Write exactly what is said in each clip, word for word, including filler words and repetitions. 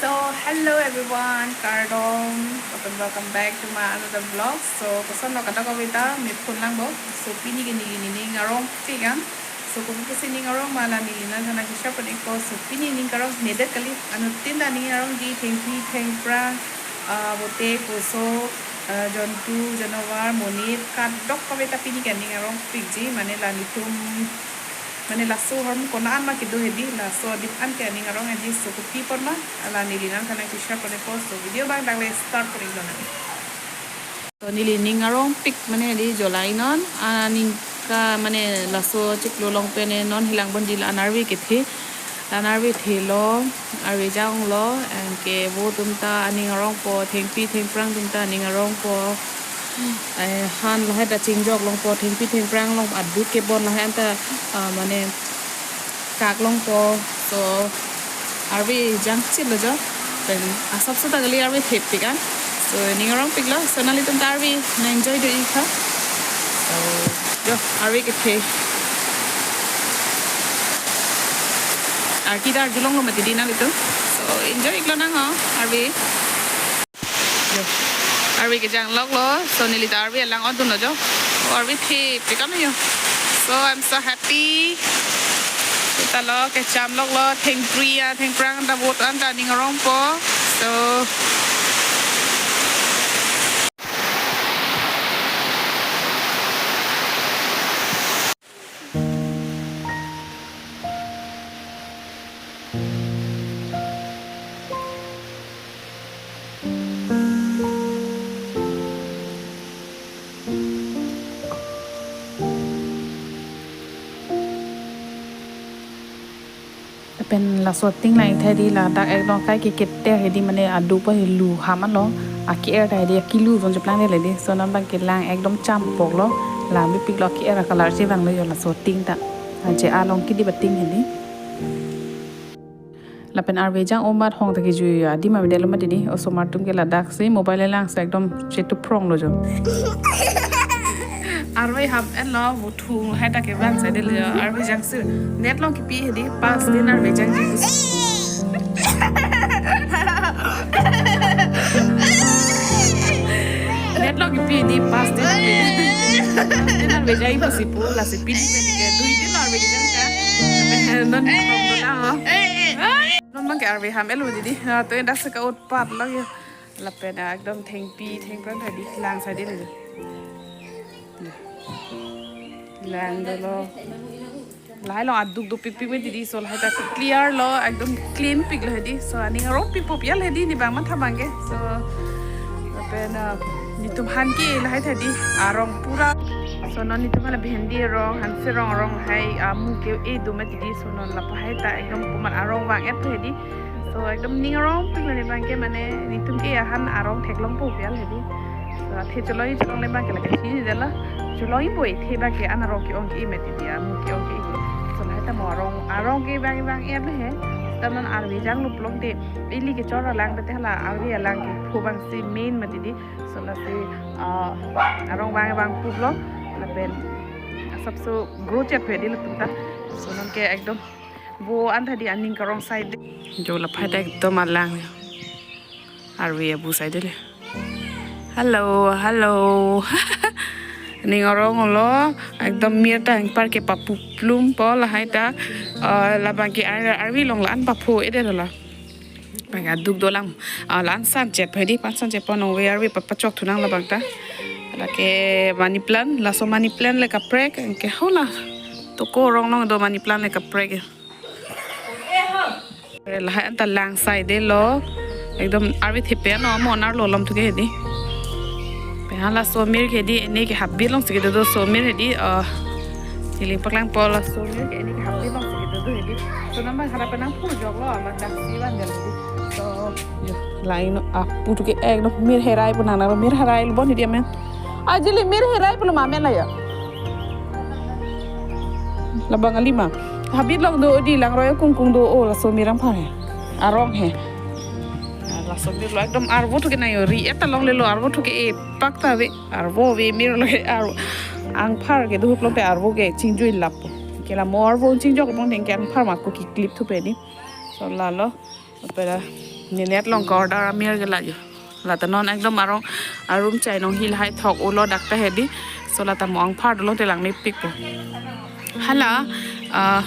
So, hello everyone, kardom, welcome, welcome back to my another vlog. So, koson lo kadokave ta, me phone lang bo. So, pini ke neli nining arong pik an. So, kopi pusi ning arong ma la neli nangthan keshare pon-ikpo. So, pini ning arong nedet kali, anuttin ta ning arongji, thengpi thengphrang, ah, bote koso, ah, jontu, janovar, monit, kadokave ta pini ke ning arong pikji, mane la nelitum mane laso ahormu konat ma kedo hedi, laso adip an ke aning arong hedi, so kopi apot ma, la neli nangthan keshare pon-ikpo, so video abang dak le start pon-ik lonang. So neli ning arong pik mane hedi July non, aningkan mane laso chiklo along pen non helang ponji la-an arve kethe, la-an arve thelo, arve janglo, anke vo atum ta aning arongpo, thengpi thengphrang atum ta aning arongpo. Eh, han lahai ta chingjok longpo, thengpi thengphrang along aduk kebon lahai anta, ah, mane kak longpo. So, arve jangchit lo jo. Pen asapso ta kali arve thepik an. So, ning arong piklo. So, nanglitum ta arve nang-enjoy do-ik tha. So, jo, arve kethe. Arki ta arjulonglo mati di nanglitum. So, enjoy-ik lonang ho, arve. Arve kejang loklo, so neli ta arve alang odunlo jo. Oh, arve thepik an yo. So I'm so happy. Seta lo kecham loklo, thengpi, ah, thengphrang ta vo an ta aning arongpo. So Lapen laso ating lang thai di ladak ekdom kai ke keter hedi mane aduk pa helu ham anlo, aki er ta hedi akilu jong cheplang le di. So non abang ke lang ekdom champok lo, lang bipik lo, aki er a color chevang lo yo laso ating ta. Aje along kidi bating hedi. Lapen arve jang omat hong ta kejui adim avedetlo mati di, osomar atum ke ladak si mobile lang si ekdom chetu phrong lo jo. Arve ham enlo, thung hai ta kevang saidetlo, arve jangsi. Net along kipi hedi, pas din arve jangji. Net along kipi hedi, pas din arve jangji. Pas din arve jangji pusi pu, lasi pini pini ke, dui din arve jangji. Non phrong lo lang ho. Non abang ke arve ham elo di di. Ah, to indak seka utpat lagi. Lapen, ah, ekdom thengpi thengphrang hedi lang saidetlo. Lang dolo. Lahai along aduk dopikpik mati di, so lahai ta clear lo, ekdom clean pik lo hedi. So aning arong pikpo pi-al hedi, ne abang matha abang ke. So lapen, ah, netum han ke lahai ta di, arong pura. So non netum hala bhendi arong, hanse arong, arong hai, ah, amu ke-e do mati di. So non lapu hai ta ekdom komat arong vang-et hedi. So ekdom ning arong pik lo ne abang ke, mane netum ke ahan arong theklongpo pi-al hedi. So athe choloi cholongle abang ke lake chinidetlo. Choloi boi the abang ke an arong ke-ong ke-e mati di, amu ke-ong ke-e. So lahai ta mo arong, arong ke vang vang-et lo he. Seta non arve janglo pulote ili kechor alang pete hala arve alang kepho abangsi main mati di. So lasi, ah, arong vang vang pup lo. Lapen asapso grow chet pe di latum ta. So non ke ekdom vo an ta di aning karong saide. Jo lapu hai ta ekdom alang arve abu saidetlo. Hello, hello. Ning arong lo, ekdom mir ta anpar ke papu plum po lahai ta, ah, labang ke ar-, arve along la-an papho-edet lo. Abang aduk dolang, ah, la-an san chet hedi, pan san chet po nong ve arve pa pachok thunang labang ta. Lake money plant, laso money plant le kaprek, anke hala. Toko arong along do money plant le kaprek. Lahai anta lang saidetlo. Ekdom arve thepi an mo nar lo lom thuke hedi. Pen hala somir ke hedi, ene ke habit alongsi kedo do somir hedi. Ah, neli paklangpo, la somir ke ene ke habit alongsi kedo do hedi. So non abang hara penang phu joklo, amat daksi van jal hedi. So jo, lain apu thuke ekdom mir herai pu nang nang mir herai lo bon hedi amen. Ajili mir herai pulo ma amen la ya. Labang alima. Habit along do di, langroi akung kung do, o laso mir anpar he. Arong he. Laso mir lo ekdom arvo thuke nang yo, ri-et ta longlelo, arvo thuke epak ta ave. Arvo ave mir lo he, arvo. Anpar kedo pulote arvo ke chingjui lap. Ke la mo arvo chingjok pulote ke anpar ma ko kiklip thupe di. So lalo. Apara Nenet along ka-order amir ke la jo. Lata non ekdom arong arum chai nong hil hai thok ulo dak ta hedi. So lata mo angphar dolo te lang mepikpo. Hala, ah,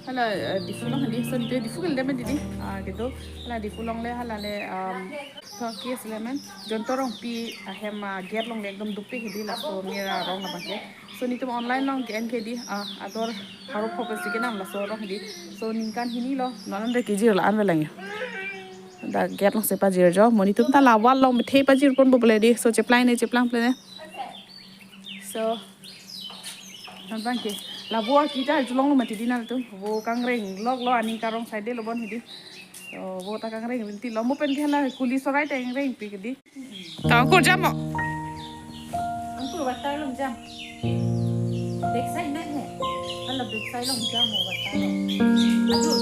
hala, ah, Diphu along hedi. So nite Diphu ke le didi. Ah, gitu. Hala Diphu along le hala le, um, thok kis le men. Jonto Rongpi ahem, ah, gate along le ekdom dopik hedi laso mir arong abang ke. So netum online along ke-en ke di, ah, ador haro pho pensi kenam laso arong hedi. So ningkan hini lo, non an re kejir la an velang yo. Dak gate along si pajir jo, mo netum ta la wall along methe pajir ponpo pu le di. So cheplang ne, cheplang ple ne. So, non abang ke, la vo kita julong lo mati di nangtum. Vo kangreng lok lo, aning karong side lo bon hedi. So, vo ta kangreng rinti lo, mo pen ke hala kuli sorai ta kangrengpik hedi. Ta angkur jam mo. Angkur water along jam. Backside na he. Hala backside along jam mo water along. Aduh.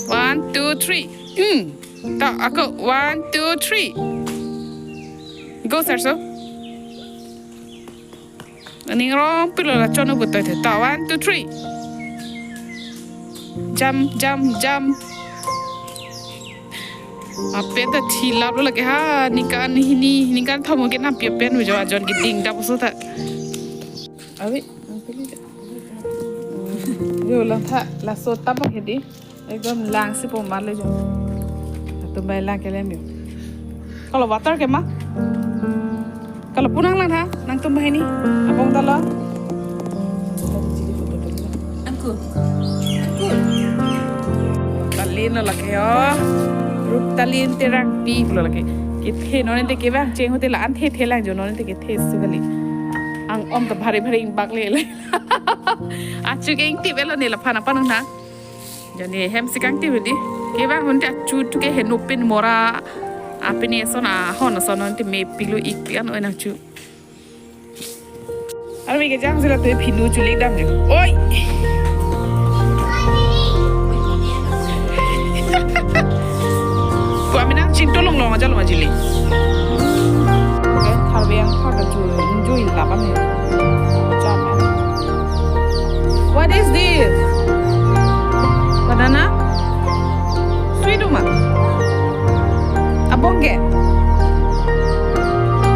One, two, three. Hmm. Ta ako, one, two, three. Go, Sarso. Aning rong pilo la chono butoi the. Ta, one, two, three. Jam, jam, jam. Apen ta thilap lo lake ha, ningkan hini, ningkan thom ke nam pi apen ujo ajon ke ding dap so ta. Abi, ang pili ta. Yo lang tha, laso tap hedi. Ekdom lang si po mar le jo. Atum bai lang kelem yo. Kalau water ke ma? Kalau punang lang ha, nangtum banghini. Abong ta lo. Angkur. Angkur. Talin lo lake yo. Rup talin terang pi lo lake. Kethe non ente kevang cheng hotel an the the lang jo non ente kethe su kali. Ang om ta bhari bhari ingbak le le. Achu ke ingtip elo ne laphan apan na. Jani hem si kangtip hedi. Kevang honte achu tu ke henu pin mora. Apini eson ahon ason honte mepik lo ik pi an oi nangchu. Arvi ke jam sila tu phinu chulik dam jo. Oi. Ko ami nang chingtolong long aja long ajili. Oke, tharve angphar ta chu injo illa bang he. Jam. What is this? Banana? Sweet uma? Abong ke?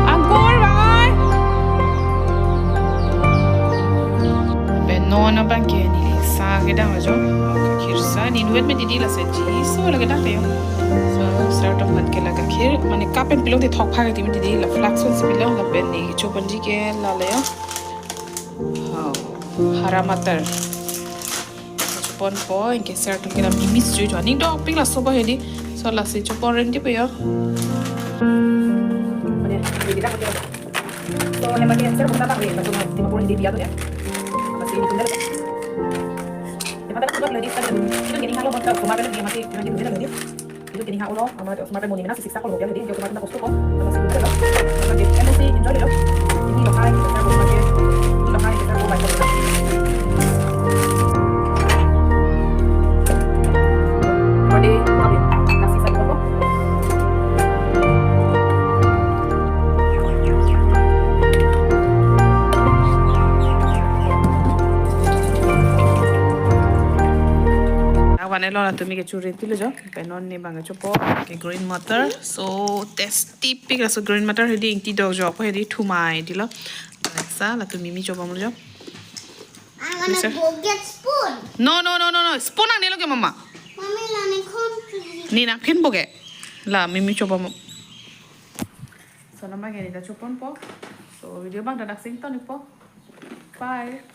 Angkur bang oi. Pen non abang ke neli sa kedang ajo. Gakhir sa, ne inutvet me didi la se ji. So la kedang ke yo. So, sar tom ban ke la gakhir. Mane cup pen pilong te thok phak ti me didi la flask si pilong lapen ne chopon ji ke la le yo. Hau, hara matar. Chopon po, anke sar atum ke la mimi sui jo. Aning dopik laso ba hedi. So lasi chopon ren di pe yo. Mane, ini kita pakai. So, ne mane sar atum ta pakai, laso ma, Dimapur hedi dia tu ya. Masih ini tunda. Ini pada kita lagi, kita gini kalau buat ke rumah kan dia masih, kita gini lagi. Video kini ha ulo, amar osomar pen monit mena si siksa kolo hotel hedi, osomar pen kosto ko, amar si dun lo, amar si N O C enjoy lo. Ini lo hai, kita ko pakai, ini lo hai, kita ko pakai. Body, kami, kasih satu ko. Awan elo la tumi ke churi tilo jo. Pen non ne bang chopo ke green matar. So tasty pik laso green matar hedi ingti dok jo po hedi thumai dilo. Sa la tumi mi chopo mo jo. I wanna Bisa. Go get spoon. No, no, no, no, no. Spoon ang nilo ke mama. Mommy, la ne khon chuli. Ni napkin bo ke. La mimi chopo mo. So nama ke ni ta chopon po. So video bang ta dak sing ton po. Bye.